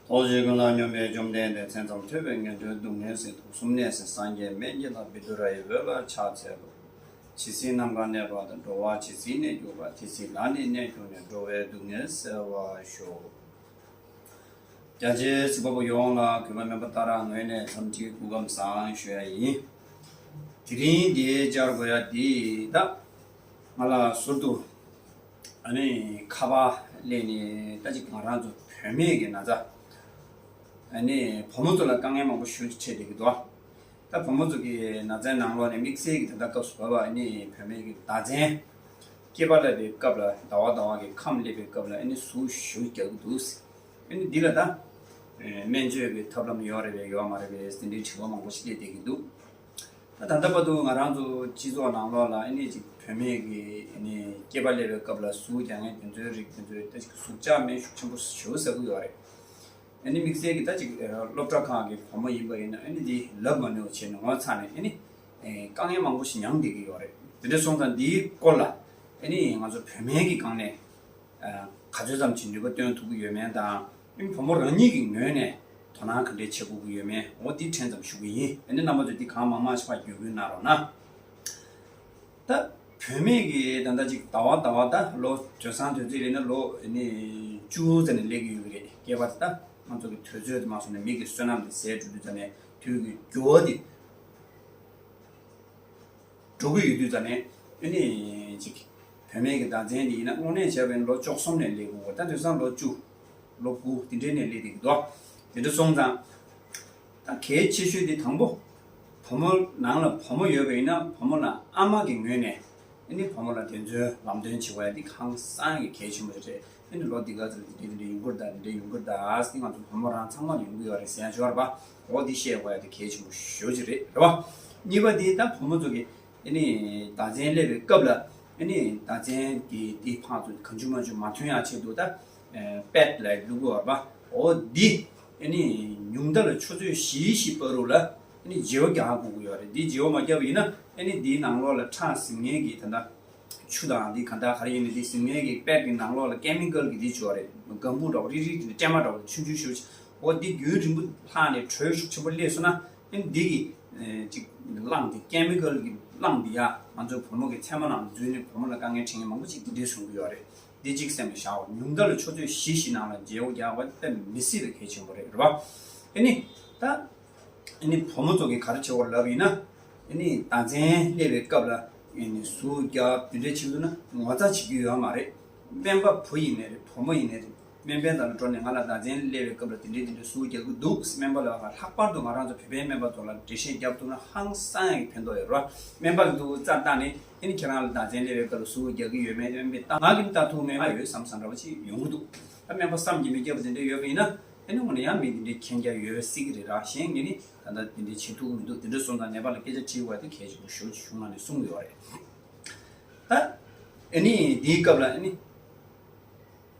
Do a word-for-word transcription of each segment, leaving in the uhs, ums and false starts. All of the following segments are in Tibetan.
ཐུགས་རྗེ་ཀུན་ལ་སྙོམས་པའི་བཅོམ་ལྡན་འདས། མཚན་ཙམ་ཐོས་པས་ངན་འགྲོའི་སྡུག་བསྔལ་སེལ། དུག་གསུམ་ནད་སེལ་སངས་རྒྱས་སྨན་གྱི་བདག། བཻ་ཌཱུརྱ་ཡི་འོད་ལ་ཕྱག་འཚལ་ལོ། ཇི་སྲིད་ནམ་མཁའ་གནས་པ་དང་། འགྲོ་བ་ཇི་སྲིད་གནས་གྱུར་པ། དེ་སྲིད་བདག་ནི་གནས་གྱུར་ནས། འགྲོ་བའི་སྡུག་བསྔལ་སེལ་བར་ཤོག། རྒྱ་ཆེའི་གཟིགས་པ་པོ་ཡོངས་ལ་གུས་པ་སྨན་པ་ཏཱ་ར་ངོས་ནས་འཚམས་འདྲི་སྐུ་ཁམས་བཟང་ཞུ་ཡ་ཡིན། དེ་རིང་འདིའི་བཅར་དགོས་ཡ་འདི་ད་ང་ལ་ཟུར་དུ་ཨ་ནི་ཁ་པར་སླེབས་ནས་ད་ཅིག་ང་རང་ཚོ་བུད་མེད་ཀྱི་ན་ཚ་ཨ་ནི་བུ་མོ་ཚོ་ལ་དཀའ་ངལ་མང་པོ་ཞེ་པོ་ཅིག་འཕྲད་བསྡད་ཀྱི་འདུག། ད་བུ་མོ་ཚོ་གི་ན་ཚའི་ནང་ལོགས་ནས་དམིགས་བསལ་གྱི་ད་ལྟ་སྐབས་སུ་བབས་པ་ཨ་ནི་བུད་མེད་ཀྱི་ཟླ་མཚན་སྐྱེས་པ་སླེབས་པའི་སྐབས་ལ་ཟླ་བ་ཟླ་བ་གི་ཁམས་སླེབས་པའི་སྐབས་ལ་ཨ་ནི་ཟུག་ཞེ་པོ་རྒྱག་གི་འདུག། ཨ་ནི་འདི་ལ་ད་སྨན་བཅོས་ཀྱི་ཐབས་ལམ་ཡོད་རེད་པས་ཡོད་མ་རེད་པས་དེ་འདྲའི་དྲི་བ་མང་པོ་ཞིག་སླེབས་བསྡད་ཀྱི་འདུག། ད་ད་ལྟ་བར་དུ་ང་རང་ཚོ་སྤྱི་ཚོགས་ནང་ལོགས་ལ་ཨ་ནི་ཅིག་བུད་མེད་ཀྱི་ཨ་ནི་སྐྱེས་པ་སླེབས་པའི་སྐབས་ལ་ཟུག་རྒྱག་མཁན་དེ་ཚོའི་རིགས་དེ་ཚོའི་ད་ཅིག་ཟུག་རྒྱག་སྨན་ཤུགས་ཆེན་པོ་ཞེ་པོ་ཟ་གི་ཡོད་རེད། ཨ་ནི་དམིགས་བསལ་གྱི་ད་ཅིག་སློབ་གྲྭ་ཁག་གི་བུ་མོ་ཡིན་པ་ཡིན་ན་ཨ་ནི་འདི་ལབ་མ་ནུས་པ་བྱས་ནས་ངོ་ཚ་ནས་ཨ་ནི་དཀའ་ངལ་མང་པོ་ཞིག་མྱངས་བསྡད་ཀྱི་ཡོད་རེད། དེ་འདྲ་སོང་ཙང་འདིའི་སྐོར་ལ་ཨ་ནི་ང་ཚོ་བུད་མེད་ཀྱི་སྒང་ནས་ག་ཚོད་ཙམ་ཅིག་ནུས་པ་བཏོན་ཐུབ་ཀྱི་ཡོད་མེད་དང་། ཨ་ནི་བུ་མོ་རང་ཉིད་ཀྱི་ངོས་ནས་དོ་སྣང་ག་འདྲས་བྱེད་དགོས་ཀྱི་ཡོད་མེད་འོ་འདི་ཕྲན་ཙམ་ཞུ་གི་ཡིན། ཨ་ནི་རྣམ་པ་ཚོས་འདི་གང་མང་མང་ཞིག་ཕར་བརྒྱུད་སྐུལ་གནང་རོགས་གནང་། ད་བུད་མེད་ཀྱི་ད་ལྟ་ཅིག་ཟླ་བ་ཟླ་བ་ད་ལོ་དུས་སང་དུས་ཚོད་ལས་ན་ལོ་ནི་བཅུ་ཙམ་ནས་སླེབས་ཀྱི་ཡོད་ཀྱི་རེད། སྐྱེས་པ་ད་ང་ཚོ་གི་དུས་ཚོད་དུ་མ་སོང་ནས་མིག་གི་བསོད་ནམས་དེ་ཟད་འགྲོ་དུས་ཙམ་ནས་དུས་ཀྱི་འགྱུར་བ་དེ་འགྲོ་གི་ཡོད་དུས་ཙམ་ནས་ཨ་ནི་ཅིག་བུད་མེད་ཀྱི་ཟླ་མཚན་དེ་ཡིན་ན་དངོས་གནས་བྱས་པ་ཡིན་ན་ལོ་བཅུ་གསུམ་ནས་སླེབས་དགོས་ད་དུས་སང་ལོ་བཅུ། ལོ་དགུ་དེ་འདྲའི་ནས་སླེབས་བསྡད་ཀྱི་འདུག། དེ་འདྲ་སོང་ཙང་། ད་གལ་ཆེ་ཤོས་དེ་དང་པོ། བུ་མོ་ནང་ལ་བུ་མོ་ཡོད་པ་ཡིན་ན་བུ་མོ་ལ་ཨ་མ་གི་ངོས་ནས་ཨ་ནི་བུ་མོ་ལ་དེ་ཚོའི་ལམ་སྟོན་བྱེད་དགོས་ཡ་འདི་ཧང་སང་གི་གལ་ཆེན་པོ་རེད། ཨ་ནི་ལོ་འདི་ག་ཚོད་ལ་འདི་འདྲ་འདི་འདྲ་ཡོང་གི་རེད་ད་འདི་འདྲ་ཡོང་གི་རེད་ད་ཟེར་ང་ཚོ་བུ་མོ་རང་ཚང་མ་ལ་ཡོང་གི་ཡོད་རེད་ཟེར་ཡ་ཅིག་ཡོད་རེད་པ། འོ་འདི་བཤད་དགོས་ཡ་འདི་གལ་ཆེན་པོ་ཞེ་པོ་ཅིག་རེད་རེད་པ། གཉིས་པ་འདི་ད་བུ་མོ་ཚོ་གི་ཨ་ནི་ཟླ་མཚན་སླེབས་པའི་སྐབས་ལ་ཨ་ནི་ཟླ་མཚན་གྱི་འདི་ཕར་ཚུར་གང་བྱུང་མང་བྱུང་མ་ཐོན་ཡག་ཆེད་དུ་ད་པེཌ་ལ་བླུག་གི་ཡོད་རེད་པ། འོ་འདི་ཨ་ནི་ཉུང་མཐའ་ལ་ཆུ་ཚོད་བཞི་བཞི་བར་དུ་ལ་ཨ་ནི་བརྗེ་པོ་རྒྱག་དགོས་ཀྱི་ཡོད་རེད། འདི་བརྗེ་པོ་མ་བརྒྱབ་པ་ཡིན་ན་ཨ་ནི་འདིའི་ནང་ལོགས་ལ་ཁྲག་ཟིན་མཁན་གྱི་ད་ལྟ་ཆུ་དང་འདི་ག་འདྲ་ག་རེ་ཡིན་ནའི་འདི་ཟིན་མཁན་གྱི་པེཌ་གི་ནང་ལོགས་ལ་ཀེ་མི་ཀལ་གྱི་འདི་བྱུག་པ་རེད། སྒམ་བུ་འདྲ་བོ་རིལ་རིལ་གྱི་སྲན་མ་འདྲ་བོ་ཆུང་ཆུང་ཞེ་པོ་ཅིག་འོ་འདི་རྒྱུན་རིང་པོ་ལྷག་ནས་དྲོད་ཤུགས་ཆེན་པོ་སླེབས་སོང་ན། ཨ་ནི་འདི་གི་ཨེ་ཅིག་རླངས་དེ་ཀེ་མི་ཀལ་གྱི་རླངས་དེ་ཡ་ང་ཚོའི་བུ་མོ་གི་མཚན་མོ་ནང་འཛུལ་ནས་བུ་མོ་ལ་དཀའ་ངལ་འཕྲད་མཁན་མང་པོ་ཅིག་འདི་འདྲས་བྱུང་གི་ཡོད་རེད། འདི་གཅིག་སེམས་ལ་བཞག་འོ། ཉུང་མཐའ་ལ་ཆུ་ཚོད་བཞི་བཞི་ནང་ལ་བརྗེ་པོ་རྒྱག་པ་དཔེ་མི་སྲིད་པའི་གལ་ཆེན་པོ་རེད་རེད་བ། ཨ་ནི་ད་ཨ་ནི་བུ་མོ་ཚོ་གིས་ག་རེ་བྱེད་དགོས་ལབ་ཡིན་ན། ཨ་ནི་ཟླ་མཚན་སླེབས་པའི་སྐབས་ལ་ཨ་ནི་ཟུག་རྒྱག་དེ་འདྲས་བྱེད་འདུག་ན་ངོ་ཚ་བྱེད་རྒྱུ་ཡོད་མ་རེད། སྨན་པ་བུ་ཡིན་ནའི་རེད་བུ་མོ་ཡིན་ནའི་རེད། སྨན་པའི་རྩ་ལ་འགྲོ་ནས་ང་ལ་ཟླ་མཚན་སླེབས་པའི་སྐབས་ལ་དེ་འདྲའི་དེ་འདྲའི་ཟུག་རྒྱག་གི་འདུག་སྨན་པ་ལ་ལྷག་པར་དུ་ང་རང་ཚོ་བོད་པའི་སྨན་པ་ཚོ་ལ་འགྲེལ་བཤད་རྒྱབ་ཐུབ་ན་ཧང་སང་ཡག་གི་ཕན་ཐོགས་ཡོད་རེད་བ། སྨན་པ་གི་འདུག་རྩ་བཏང་ནས་ཨ་ནི་ཁྱེད་རང་ལ་ཟླ་མཚན་སླེབས་པའི་སྐབས་ལ་ཟུག་རྒྱག་གི་ཡོད་མེད་སྨན་པས་ད་ང་གིས་ལྟ་ཐུབ་མེད་ང་ཡོད་བསམ་བསམ་འདྲ་བ་ཅིག་ཡོང་གི་འདུག་ད་སྨན་པ་བསམ་གྱིས་མི་ཁྱབ་པ་དེ་འདྲ་ཡོད་པ་ཡིན་ན་ཨ་ནི་དངོས་གནས་ཡང་མི་དེ་འདྲའི་མཁྱེན་རྒྱ་ཡོད་སྲིད་ཀྱི་རེད་ར། གཞན་ངས་ནི་ད་ལྟ་དེ་འདྲའི་བྱེད་ཐུབ་ཀྱི་མི་འདུག་དེ་འདྲ་སོང་ཙང་ནད་པ་ལ་སྐད་ཆ་དྲིས་དགོས་པ་དེ་གལ་ཆེན་པོ་ཞེ་པོ་ཅིག་བྱུང་ལབ་ནས་གསུང་གི་ཡོད་རེད། ད་ཨ་ནི་དེའི་སྐབས་ལ་ཨ་ནི།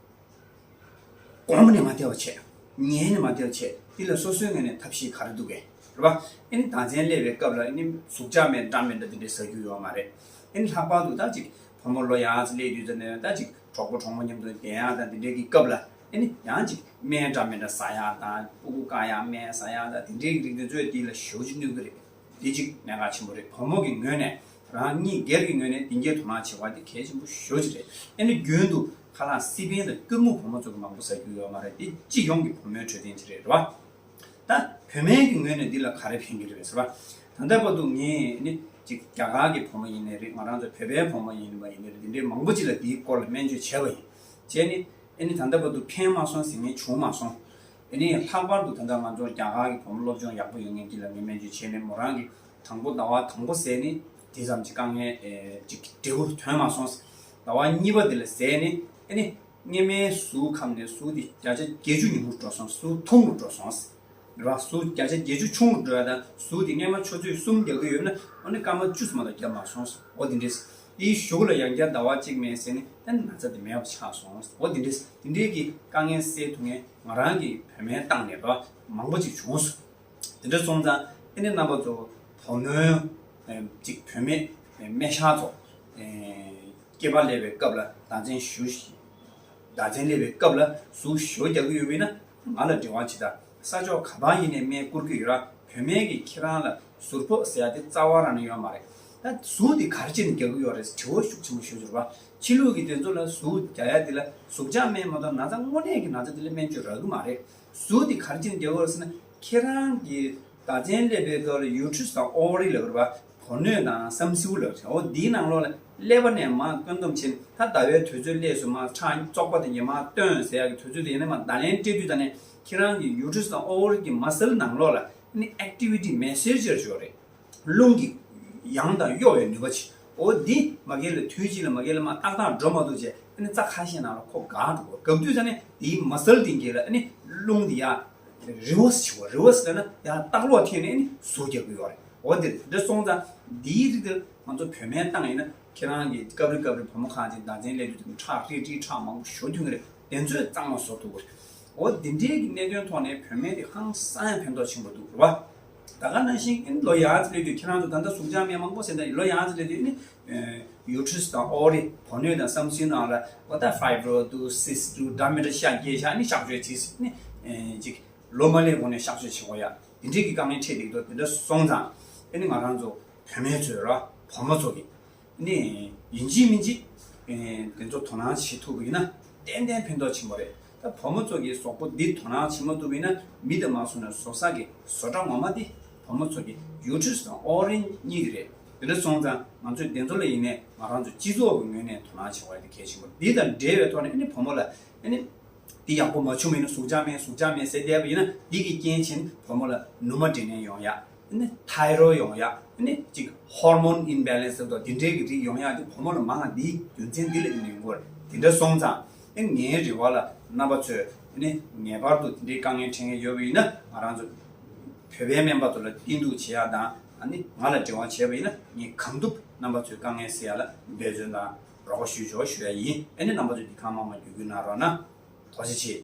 གོམས་ནས་མ་བདེ་བ་བྱས། ཉལ་ནས་མ་བདེ་བ་བྱས། འདི་ལ་སོ་སོའི་ངོས་ནས་ཐབས་ཤེས་ག་རེ་འདུག་གས། རེད་པ། ཨ་ནི་ཟླ་མཚན་སླེབས་པའི་སྐབས་ལ་ཨ་ནི་ཟུག་རྒྱག་སྨན་འདྲ་མི་འདྲ་འདི་འདྲས་ཟ་རྒྱུ་ཡོད་མ་རེད། ཨ་ནི་ལྷག་པར་དུ་ད་ཅིག་བུ་མོ་ལོ་ཡག་ཙམ་སླེབས་དུས་ཙམ་ནས་ད་ཅིག་གྲོགས་པོ་གྲོགས་མོ་མཉམ་དུ་བསྡད་ཡག་དང་འདི་འདྲས་ཀྱི་སྐབས་ལ་ཨ་ནི་ཡང་ཅིག་སྨན་འདྲ་མི་འདྲ་ཟ་ཡག་དང་ཕྲུ་གུ་བཀག་ཡག་སྨན་ཟ་ཡག་དང་འདི་འདྲས་ཀྱི་རིགས་འདི་ཚོས་འདི་ལ་ཞེ་པོ་ཅིག་གནོད་ཀྱི་རེད། འདི་གཅིག་གནད་འགག་ཆེན་པོ་རེད། བུ་མོ་གི་ངོས་ནས་རང་ཉིད་སྒེར་གྱི་ངོས་ནས་འདི་གའི་དོ་སྣང་བྱེད་པ་འདི་གལ་ཆེན་པོ་ཞེ་པོ་ཅིག་རེད། ཨ་ནི་རྒྱུན་དུ་ཁ་ལག་སི་པན་དང་སྐྱུར་མོ་བུ་མོ་ཚོ་གི་མང་པོ་ཟ་རྒྱུ་ཡོད་མ་རེད། འདི་སྤྱི་ཡོངས་ཀྱི་བུ་མོའི་འཕྲོད་བསྟེན་ཅིག་རེད་རེད་བ། ད་བུད་མེད་ཀྱི་ངོས་ནས་འདི་ལ་ག་རེ་ཕན་གྱི་རེད་ཟེར་བ། ད་ལྟ་བར་དུ་ངས་ནི་ཅིག་རྒྱ་གར་གྱི་བུ་མོ་ཡིན་ནའི་རེད། ང་རང་ཚོ་བོད་པའི་བུ་མོ་ཡིན་པ་ཡིན་ནའི་རེད། འདི་འདྲའི་མང་པོ་ཅིག་ལ་འདིའི་སྐོར་ལ་སྨན་བཅོས་བྱས་པ་ཡིན། བྱས་ནི། ཨ་ནི་ད་ལྟ་བར་དུ་ཕན་མ་སོང་ཟེར་མཁན་བྱུང་མ་སོང་། ཨ་ནི་ལྷག་པར་དུ་ད་ལྟ་ང་ཚོ་རྒྱ་གར་གྱི་བུ་མོ་སློབ་སྦྱོང་ཡག་པོ་ཡོད་མཁན་གྱི་ལ་ངས་སྨན་བཅོས་བྱས་ནས་མོ་རང་གི་དང་པོ་ཟླ་བ་དང་པོ་ཟས་ནི་དེ་ཙམ་གྱི་དཀའ་ངལ་ཨེ་ཅིག་འབྲས་བུ་ཐོན་མ་སོང་། ཟླ་བ་གཉིས་པ་དེ་ལ་ཟས་ནི་ཨ་ནི་སྔོན་མའི་ཟུག་ཁམས་ནས་ཟུག་དེ་བརྒྱ་ཆ་བརྒྱད་ཅུ་ཉུང་རུ་འགྲོ་སོང་། ཟུག་ཐུང་རུ་འགྲོ་སོང་། རེད་བ། ཟུག་བརྒྱ་ཆ་བརྒྱད་ཅུ་ཆུང་རུ་འགྲོ་ཡ་དང་ཟུག་དེ་སྔོན་མ་ཆུ་ཚོད་གསུམ་རྒྱག་གི་ཡོད་ན་ཨ་ནི་སྐར་མ་བཅུ་ཙམ་མ་གཏོགས་བརྒྱབ་མ་སོང་། འོ་དེ་འདྲས། དེའི་གཞུག་ལ་ཡང་བསྐྱར་ཟླ་བ་གཅིག་མེད་ཟེར་ནས་ཨ་ནི་ན་ཚ་དེ་མེད་པ་ཆགས་སོང་། འོ་དེ་འདྲས། དེ་འདྲས་ཀྱི་དཀའ་ངལ་སེལ་ཐུབ་མཁན་ང་རང་གི་བུད་མེད་སྟེང་ནས་རེད་བ། མང་པོ་ཅིག་བྱུང་སོང་། དེ་འདྲ་སོང་ཙང་ཨ་ནི་རྣམ་པ་ཚོ་བུ་མོའི་ཅིག་བུད་མེད་སྨན་ཞག་ཚོ་སྐྱེས་པ་སླེབས་པའི་སྐབས་ལ་ཟླ་མཚན་ཞུ། ཟླ་མཚན་སླེབས་པའི་སྐབས་ལ་ཟུག་ཞོ་རྒྱག་གི་ཡོད་པ་ཡིན་ན། ང་ལ་འབྲེལ་བ་བྱེད་ད། ས་ཕྱོགས་ག་པར་ཡིན་ནའི་སྨན་བསྐུར་གྱི་ཡོད་ར། བོད་སྨན་གྱིས་ཁྱེད་རང་ལ་ཟུར་ཕོག་ཟེར་ཡ་དེ་རྩ་བ་རང་ནས་ཡོད་མ་རེད། ད་ཟུར་དེ་ག་རེ་བྱས་ནས་རྒྱག་གི་ཡོད་རེད་དྲི་བ་ཤུགས་ཆེན་པོ་ཞུ་རྒྱུ་རེད་པ། ཕྱི་ལུགས་ཀྱི་དེ་ཚོ་ལ་ཟུར་རྒྱག་ཡ་དེ་ལ་ཟུག་བཅག་སྨན་མ་གཏོགས་ན་ཚ་དངོས་གནས་ཀྱི་ན་ཚ་དེ་ལ་སྨན་བཅོས་རག་གི་མ་རེད། ཟུར་དེ་ག་རེ་བྱས་ནས་རྒྱག་གི་ཡོད་རེད་ཟེར་ན། ཁྱེད་རང་གི་ཟླ་མཚན་སླེབས་པའི་སྐབས་ལ་ཡུ་ཊི་རི་སི་དང་ཨོ་ཝ་རི་ལབ་རེད་པ། བུ་སྣོད་དང་སམ་སིའུ་ལབ་རེད། འོ་འདིའི་ནང་ལོགས་ལ་ཀླད་པ་ནས་མར་བཀོད་འདོམས་བྱས་ནས། ད་ཟླ་བའི་དུས་ཚོད་སླེབས་སོང་། མར་ཁྲག་བཙོག་པ་དེ་ཉི་མ་བཏོན་ཟེར་ཡག་གི་དུས་ཚོད་དེ་ཡིན་ན། མར་བརྡ་ལན་སྤྲད་དུས་ད་ནས་ཁྱེད་རང་གི་ཡུ་ཊི་རི་སི་དང་ཨོ་ཝ་རི་གི་མ་སེལ་ནང་ལོགས་ལ་ཨ་ནི་ཨེག་ཊི་ཝི་ཊི་མེ་སེ་ཇར་ཅིག་ཡོད་རེད། རླུང་གིས་ཡང་དང་གཡོ་བའི་ནུས་པ་ཅིག་འོ་འདི་མ་གི་ལ་དུས་གཅིག་ལ་མ་གི་ལ་མར་ཏག་ཏག་འགྲོ་མ་ཐུབ་བྱས། ཨ་ནི་རྩ་ཁ་ཤས་ནང་ལ་ཁོ་འགག་འགྲོ་གི། འགག་དུས་ད་ནས་དེའི་མ་སེལ་དེ་གི་ལ་ཨ་ནི་རླུང་དེ་ཡར་རི་ཝར་སི་བྱེད་དགོས། རི་ཝར་སི་ལབ་ན་ཡར་ལྟག་ལོག་འཐེན་ནས་ཨ་ནི་ཟུར་རྒྱག་གི་ཡོད་རེད། འོ་དེ་འདྲ་སོང་ཙང་འདིའི་རིགས་དེ་ང་ཚོ་བོད་སྨན་བཏང་ཡིན་ན། ཁྱེད་རང་གིས་སྐབས་རེ་སྐབས་རེ་བུ་མོ་ཁང་ཅིག་ཟླ་མཚན་སླེབས་དུས་དེ་ཁྲག་ཀྲིག་ཀྲིག་ཁྲག་མང་པོ་ཞོ་ཐོན་གི་རེད། དེ་ཚོས་གཙང་མ་བཟོ་ཐུབ་ཀྱི་རེད། འོ་འདི་འདྲའི་གི་གནད་དོན་ཐོག་ནས་བོད་སྨན་དེ་ཧང་སང་ཡང་ཕན་ཐོགས་ཆེན་པོ་འདུག་རེད་བ། ད་ག་ནང་བཞིན་ཨ་ནི་ལོ་ཡར་ཙམ་སླེབས་དུས། ཁྱེད་རང་ཚོ་ད་ལྟ་ཟུག་བཅག་སྨན་མང་པོ་ཟེར་ད། ལོ་ཡར་ཙམ་སླེབས་དུས་ཨ་ནི་ཡུ་ཊི་རི་སི་དང་ཨོ་ཝ་རི། བུ་སྣོད་དང་སམ་སིའུ་ནང་ལ་འོ་ད་ཕའི་བྷ་རོ་འདུག་སི་སི་འདུག་འདྲ་མི་འདྲ་ཤ་རྒྱས་ཤག་ཨ་ནི་གཤག་བཅོས་བྱས། ཨ་ནི་ཅིག་ལོ་མ་སླེབས་གོང་ནས་གཤག་བཅོས་བྱེད་དགོས་ཡ། དེ་འདྲའི་གི་དཀའ་ངལ་འཕྲད་བསྡད་འདུག་དེ་འདྲ་སོང་ཙང་ཨ་ནི་ང་རང་ཚོ་བོད་སྨན་ཚོས་ར། བུ་མོ་ཚོ་གི་ནི་ཡིན་གཅིག་མིན་གཅིག་ཨེ་དེ་ཚོ་དོ་སྣང་བྱེད་ཐུབ་པ་ཡིན་ན་ཏན་ཏན་ཕན་ཐོགས་ཆེན་པོ་རེད། ད་བུ་མོ་ཚོ་གི་གཟུགས་པོ་འདི་དོ་སྣང་བྱེད་མ་ཐུབ་པ་ཡིན་ན། མི་དང་མ་སོང་ན་བཟོ་ས་གི་བཟོ་གྲྭ་ངོ་མ་འདི་བུ་མོ་ཚོ་གི་ཡུ་ཊི་རི་སི་དང་ཨོ་ཝ་རི་གཉིས་དེ་རེད། དེ་འདྲ་སོང་ཙང་ང་ཚོས་དེ་ཚོ་ལ་ཡིན་ནའི་ང་རང་ཚོ་སྤྱི་ཚོགས་ཀྱི་ངོས་ནས་དོ་སྣང་བྱེད་དགོས་ཡ་དེ་གལ་ཆེན་པོ་རེད། འདི་དང་འབྲེལ་བའི་ཐོག་ནས་ཨ་ནི་བུ་མོ་ལ་ཨ་ནི། འདི་ཡག་པོ་མ་བྱུང་བ་ཡིན་ན། ཟུག་བཅག་སྨན་ཟུག་བཅག་སྨན་ཟེར་བསྡད་པ་ཡིན་ན། འདི་གི་རྐྱེན་བྱས་ནས་བུ་མོ་ལ་ནུ་མ་འདྲེས་ནད་ཡོང་ཡ། ཨ་ནི་ཐའི་རོ་ཡོང་ཡ། ཨ་ནི་ཅིག་ཧོར་མོན་ཨིམ་བེ་ལེན་སི་ཟེར་དོ་དེ་འདྲའི་གི་རིགས་ཡོང་ཡ་དེ་བུ་མོ་ལ་མང་ང་འདིའི་རྒྱུ་མཚན་འདི་ལ་ཡིན་ཡོང་གི་རེད། དེ་འདྲ་སོང་ཙང་ཨ་ནི་ངའི་རེ་བ་ལ་རྣམ་པ་ཚོས་ཨ་ནི་ངེས་པར་དུ་དེ་འདྲའི་དཀའ་ངལ་འཕྲད་མཁན་ཡོད་པ་ཡིན་ན། ང་རང་ཚོ་བོད་པའི་སྨན་པ་ཚོ་ལ་བསྟེན་གཏུག་བྱེད་ཡ་དང་། ཨ་ནི་ང་ལ་འབྲེལ་བ་བྱས་པ་ཡིན་ན་ངས་གང་ཐུབ་རྣམ་པ་ཚོའི་དཀའ་ངལ་སེལ་ཡ་ལ་འབད་བརྩོན་དང་རོགས་པ་ཞུ་ཆོག་ཞུ་ཡ་ཡིན། ཨ་ནི་རྣམ་པ་ཚོས་འདི་གང་མང་མང་བརྒྱུད་སྐུལ་གནང་རོགས་གནང་། ཐུགས་རྗེ་ཆེ།